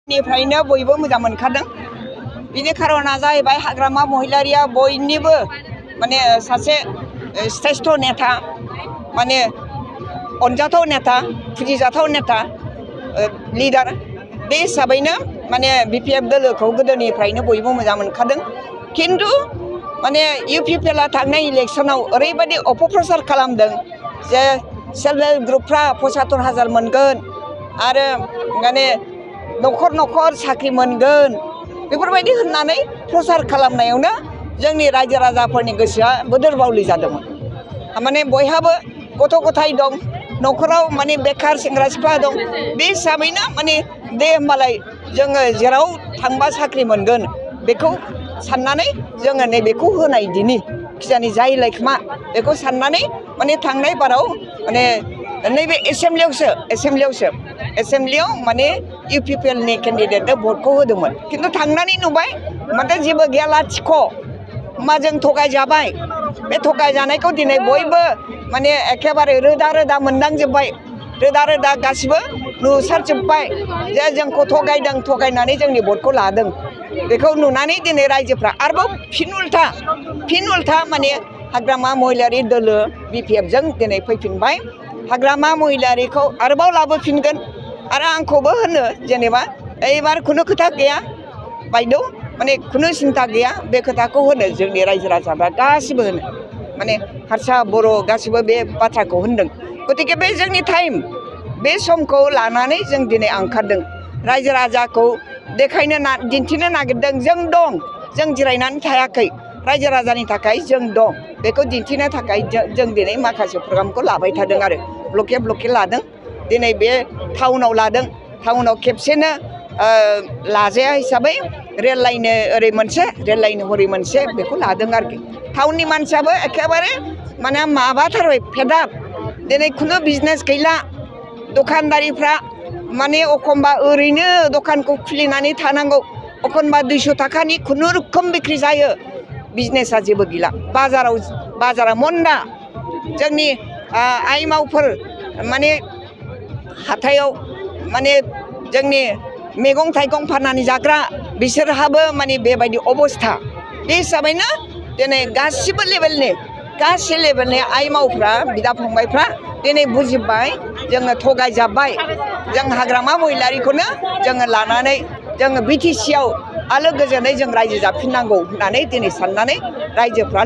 निफ्रायनो बयबो मोजां मोनखादों। बिनि खारना जाहैबाय हाग्रामा महिलारिया बयनिबो माने सासे श्रेष्ठ नेता, माने अनजाथाव नेता, फुजिजाथाव नेता, लिडार। बे हिसाबैनो माने बिपिएफ दोलोखौ गोदोनिफ्रायनो बयबो मोजां मोनखादों। खिन्थु माने इउपिपिएलआ थांनाय इलेक्शनाव ओरैबायदि अपप्रचार खालामदों जे सेल्फ हेल्प ग्रुपफ्रा 75,000 मोनगोन आरो माने न'खर न'खर साख्रि मोनगोन बेफोरबायदि होननानै प्रचार खालामनायावनो जोंनि रायजो राजाफोरनि गोसोआ बोदोर बावलि जादोंमोन। माने बयहाबो गथ' गथाय दं, न'खराव माने बेखार सेंग्रा सिख्ला दं। बे हिसाबैनो माने दे होमबालाय जोङो जेराव थांबा साख्रि मोनगोन बेखौ साननानै जोङो नैबेखौ होनाय दिनि खिजानि जायलाय खोमा बेखौ साननानै माने थांनाय बाराव माने नैबे एसेम्ब्लियाव माने इउपिपिएलनि केन्डिडेटनो भटखौ होदोंमोन। खिन्थु थांनानै नुबाय माथो जेबो गैया, लाथिख'। मा जों थगायजाबाय। बे थगायजानायखौ दिनै बयबो माने एखेबारे रोदा रोदा मोनदांजोब्बाय, रोदा रोदा गासिबो नुसारजोब्बाय जे जोंखौ थगायदों, थगायनानै जोंनि भटखौ लादों। बेखौ नुनानै दिनै रायजोफ्रा आरोबाव फिन उल्था माने हाग्रामा महिलारि दोलो बिपिएफजों दिनै फैफिनबाय। हाग्रामा महिलारिखौ आरोबाव लाबोफिनगोन। आरो आंखौबो होनो जेनेबा एबार खुनु खोथा गैया बायद', माने खुनु सिन्था गैया, बे खोथाखौ होनो जोंनि रायजो राजाफ्रा गासिबो होनो, माने हारसा बर' गासिबो बे बाथ्राखौ होनदों। गतिके बे जोंनि टाइम, बे समखौ लानानै जों दिनै ओंखारदों। रायजो राजाखौ दिन्थिनो नागिरदों जों दं, जों जिरायनानै थायाखै, रायजो राजानि थाखाय जों दं। बेखौ दिन्थिनो थाखाय जों दिनै माखासे प्रग्रामखौ लाबाय थादों आरो ब्लके लादों। दिनै बे टाउनाव लादों, टाउनाव खेबसेनो लाजाया हिसाबै रेल लाइन ओरै मोनसे, रेल लाइन हरै मोनसे बेखौ लादों आरोखि। टाउननि मानसियाबो एखेबारे माने माबाथारबाय, फेदाब। दिनै खुनु बिजनेस गैला। दखानदारिफ्रा माने एखमबा ओरैनो दखानखौ खुलिनानै थानांगौ, एखनबा 200 थाखानि खुनुरुखुम बिक्रि जायो, बिजनेसा जेबो गैला। बाजारा मन्दा। जोंनि आइ मावफोर माने हाथायाव माने जोंनि मैगं थाइगं फाननानै जाग्रा बिसोरहाबो माने बेबायदि अबस्था। बे हिसाबैनो दिनै गासिबो लेभेलनि आइ मावफ्रा, बिदा फंबायफ्रा दिनै बुजिबाय जोङो थगायजाबाय। जों हाग्रामा महिलारिखौनो जोङो लानानै जोङो बिटिसिआव आलो गोजोनै जों रायजो जाफिननांगौ होननानै दिनै साननानै रायजोफ्रा